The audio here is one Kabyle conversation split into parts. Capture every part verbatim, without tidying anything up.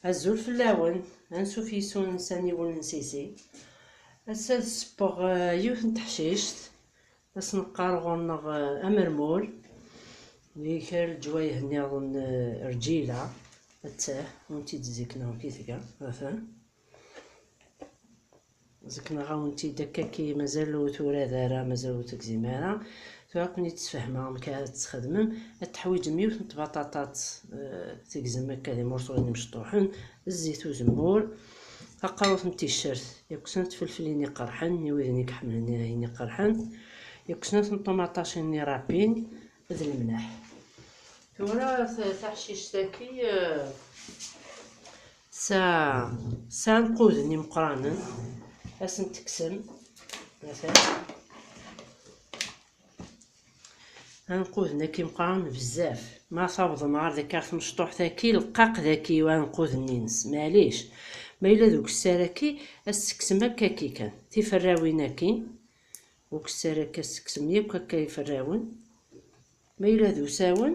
Azul fell-awen, ansuf yes-wen s aniwel n Sisi. Ass-a ad ssewweɣ, eh, yiwet n teḥcict, ad s-neqqar ɣur-neɣ, eh, amermur, di kra leǧwayeh nniḍen, eh, rǧila, attah, ur tent-id-zikneɣ amek i tga, atan. Zikneɣ-awen-tt-id akka ki mazal ur turad ara, mazal ur tegzim ara. Tura ad ken-id-sfehmeɣ amek ara tt-txedmem. Ad teḥwiǧem yiwet n tbaṭaṭat, eh, tegzem akka d imurṣuyen imecṭuḥen, zzit uzemmur, taqerrut n ticcert, yakk snat tfelflin iqerḥen, i widen i iḥemmlen ayen iqerḥen, yakk snat n ṭumaṭacin irapin, d lemleḥ. Tura ta-, taḥcict-agi, eh, tesɛa, tesɛa inquden imeqqranen, ad sen-tekksem, atan. Inquden-agi meqqranen bezzaf. Ma tawḍem ɣer daki, ɣer tmecṭuḥt-agi, lqaq daki wa inquden-ines, maɛlic. Ma yella d ukessar-agi, ad s-tekksem akka-agi kan. Tiferrawin-agi, ukessar-agi ad s-tekksem yakk akka iferrawen. Ma yella d usawen,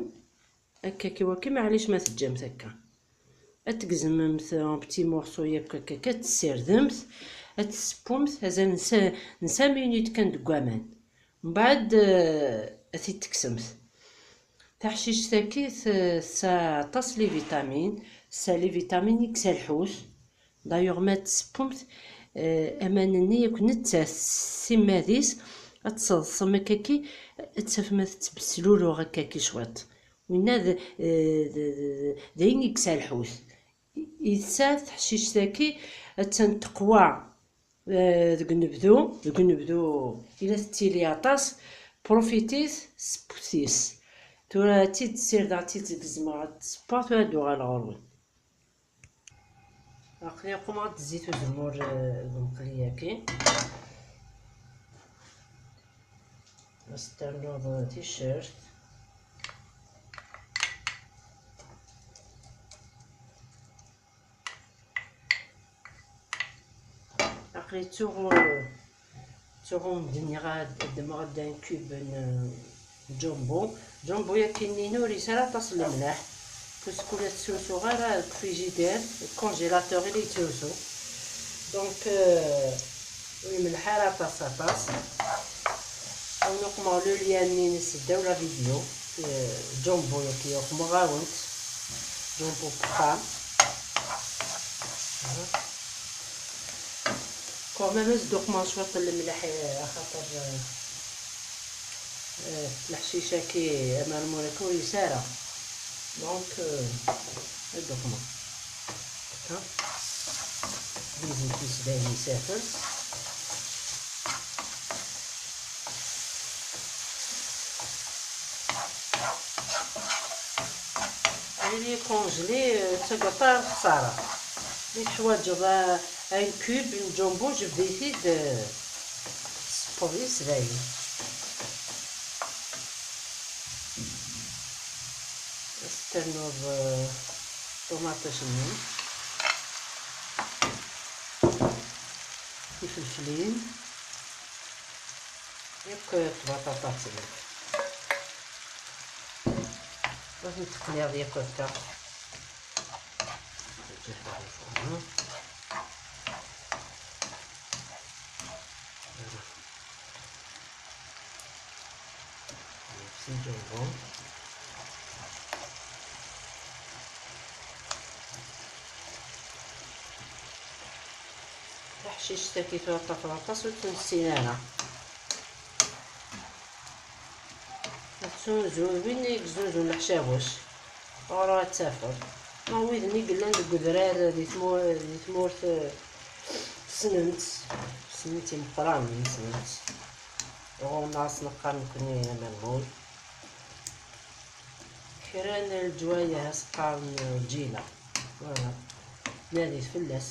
akka-agi waki, maɛlic ma teǧǧamt akka. Ad tgezmemt en petits morceaux yakk akka, ad tessirdemt, ad tessewwemt, azal n sa-, n cinq minutes kan deg waman. Mbeɛd, eh, ad t-id-tekksemt. Taḥcict-agi t-, tesɛa aṭas les vitamines, tesɛa les vitamines i yesɛa lḥut. D'ailleurs, ma tessewwemt, eh, aman-nni yakk nettat s timmad-is, ad tseḍsem akkaki, ad tafem ad tettbeslulu akkaki cwiṭ. Winna d, d, d, d, d ayen i yesɛa lḥut. I tesɛa teḥcict-agi, attan teqwa, eh, deg unebdu, deg unebdu i la tettili aṭas, profitit, sewwet-it. Tura ad tt-id-ssirdeɣ, ad tt-id-gezmeɣ, ad tt-sewweɣ, tura ad d-uɣaleɣ ɣur-wen. Aql-i qqumeɣ-d zzit uzemmur, eh, deg umqli-agi. Ad s-ternuḍ ticcert. Aql-i ttuɣ, ttuɣ ur m-d-nniɣ ad ddmeɣ-d un cube n, eh, jumbo. Jumbo-yagi-nni ur yesɛi ara aṭas n lemleḥ. Puisque ur la ttlusuɣ ara deg frigidaire, deg congélateur i la yettlusu. Donc, euh, ur yemleḥ ara aṭas, aṭas. Ad wen-uqmeɣ le lien-nni-ines ddaw la vidéo. Euh, jumbo-yagi uqmeɣ-awen-t. Jumbo n uxxam. Quand même, ad s-d-uqmeɣ cwiṭ n lemleḥ, eh, axaṭer, eh, eh, leḥcic-agi, amermur-agi ur yesɛi ara. Donc, eh, ad d-uqmeɣ. Akka. Di zzit-is dayen isafen. Ili congelé, eh, d tagaṭa lexsara. Mi teḥwaǧeḍ, eh, un cube n jumbo, jbed-it-id, eh, tessewweḍ-it dayen. Ad s-ternuḍ, eh, ṭumaṭic-nni, tifelflin, yakk tbaṭaṭatin. Ad ten-teqliḍ yakk akka. Ǧǧiɣ-t ɣer lfurnu. Voilà. Nefsi ǧurbun. Taḥcict-agi tura ṭṭafeɣ aṭas ur tt-nessin ara. Ad tunzu win i yezzuzzun leḥcabuc. Ɣur-ɣ ad tafeḍ. Ma widen i yellan deg udrar di tmu-, di tmurt, eh, ssnen-tt, ssnen-tt imeqqranen, ssnen-tt. Ɣur-neɣ ad s-neqqar nekni amermul. Kra n leǧwayeh ad s-qqaren lǧila. Voilà. Nadit fell-as.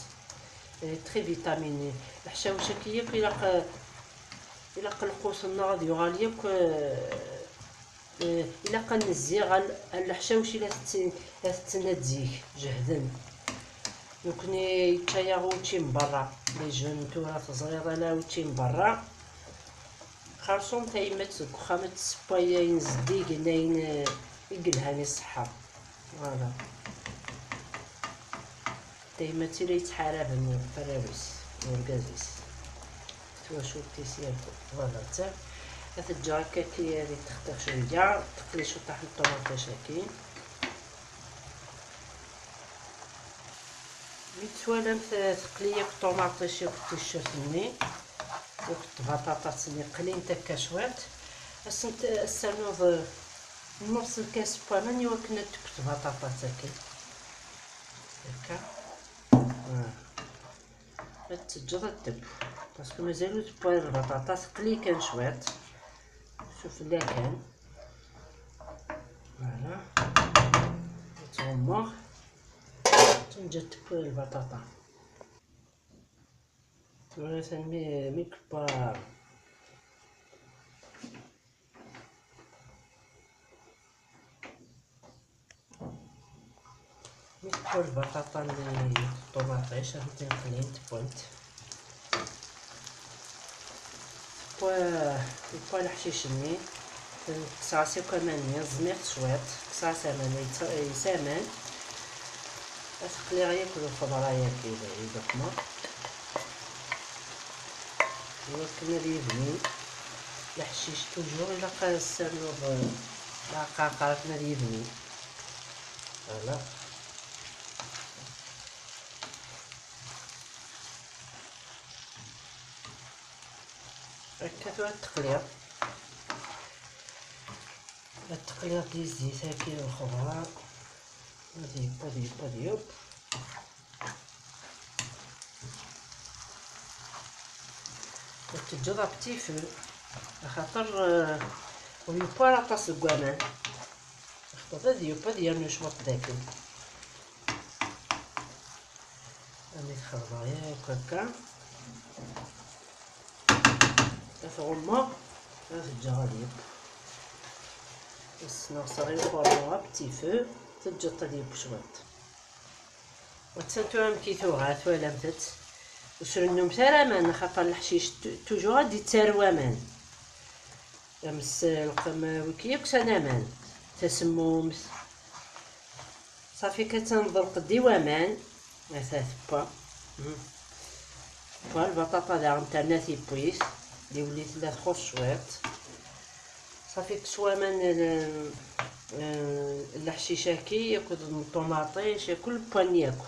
Eh, très vitaminé. Leḥcawec-agi yakk ilaq, eh, ilaq lqut-nneɣ ad yuɣal yakk, eh, Eh, ilaq ad nezzi ɣer, ɣer leḥcawec i la tetten, la tetten ad zik, jehden. Nekni yečča-yaɣ učči n berra. Les jeunes tura teẓriḍ ala učči n berra. Xerṣum tayemmat deg uxxam ad tessewway ayen zeddigen, ayen, eh, i yelhan i ṣṣeḥḥa. Voilà. Dayma d tili yettḥaraben ɣef warraw-is, urgaz-is. Twacult-is yakk, voilà, d ta. Ad t-ǧǧeɣ akka ki ad ittextix cwiya, teqli ciṭṭaḥ n ṭumaṭic akkin. Mi twalamt teqli yakk ṭumaṭic yakk ticcert-nni, yakk tbaṭaṭat-nni qlint akka cwiṭ, ad sent-, ad s-ternuḍ, eh, nnuṣ lkas n waman i wakken ad tekk tbaṭaṭat akkin. Akka. Ah. Ad teǧǧeḍ ad teww. Parce que mazal ur tewwi ara lbaṭaṭa, teqli kan cwiṭ. Sufella kan. Voilà. Ad tɣummeɣ. Tenǧa ad tewwi lbaṭaṭa. Tura atan mi, mi kebba. Mi tewwa lbaṭaṭa n ṭumaṭic, ad tent-nqlint wwant. Tewwa, tewwa leḥcic-nni, tekkes-as akk aman-nni, ẓmiɣ-t cwiṭ, kkes-as aman, yet-, yesɛa aman. Ad t-qliɣ yakk d lxeḍra-yagi i d-uqmeɣ. Iwakken ad yebnin leḥcic, toujours ilaq ad s-ternuḍ, eh, lɛeqɛaq akken ad yebnin. Voilà. Akka tura ad t-qliɣ. Ad t-qliɣ di zzit-agi n lxeḍra. Ad yeww, ad yeww, ad yeww. Ad teǧǧeḍ à petit feu, axaṭer, eh, ur yewwi ara aṭas deg waman. Axaṭer ad yeww, ad yernu cwiṭ dakken. Ad t-xelḍeɣ yakk akka. Ad t-ɣummeɣ, ad t-ǧǧeɣ ad yeww. Ad sneɣseɣ i uxurḍu à petit feu, teǧǧeḍ ad yeww cwiṭ. Attan tura amek i tuɣal, twalamt-tt. Ur srennumt ara aman, axaṭer leḥcic tu-, toujours ad d-ittarew aman. Am s-, lqem, wiki yakk s anaman. Tasemmumt. Ṣafi kan ad tenḍelqeḍ i waman. Ata tewwa. Mhm. Tewwa lbaṭaṭa daɣen terna tiwwit. Yuli tella txuṣ cwiṭ. Ṣafi kkes waman n, n leḥcic-agi akked n ṭumaṭic, yakk lpwan yakk.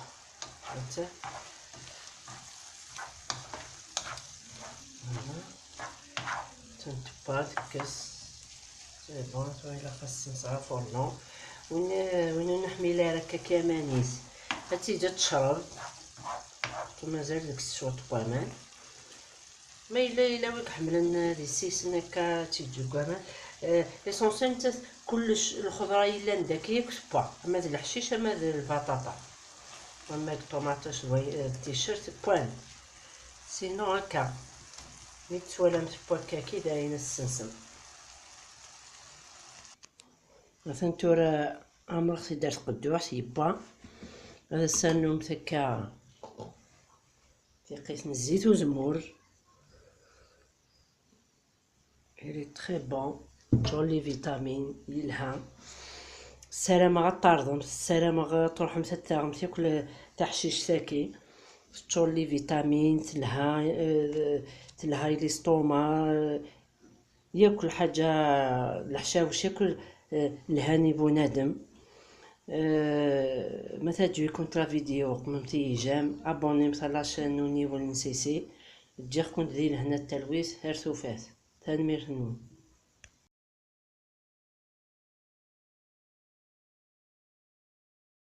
Ata. Voilà. Tentewwa tekkes. C'est bon, tura ilaq ad s-nseɣ afurnu. Win, win ur neḥmil ara akka aman-is, ad tiǧǧ ad tecreb. Mazal deg-s cwiṭ n waman. Ma yella, yella win iḥemmlen ad yessisen akka ad tiǧǧ deg waman. Eh, l'essentiel, kullec, lxeḍra yellan daki yakk tewwa, ama d leḥcic, ama d lbaṭaṭa. Ama deg ṭumaṭic d way-, eh, d ticcert, wwan. Sinon akka, mi tettwalam tewwa akka, ki dayen ad tessensem. Atan tura ɛemreɣ-t-id ar tqedduḥt, yewwa. Ad as-ternumt akka tiqit n zzit uzemmur. Il est très bon, teččur les vitamines, yelha. Ssarameɣ ad tarḍemt, ssarameɣ ad truḥemt ad taɣemt yakk le-, taḥcict-agi. Teččur les vitamines, telha, eh, telha i l'estomac, eh, yakk lḥaǧa, leḥcawec yakk, eh, lhan i bunadem. Eh, ma teɛǧeb-ikent la vidéo, qmemt-iyi j'aime, abonnemt à la chaîne Uniwel N C C. Ǧǧiɣ-kent di lehna d talwit, ar tufat. Tanemmirt-nwen.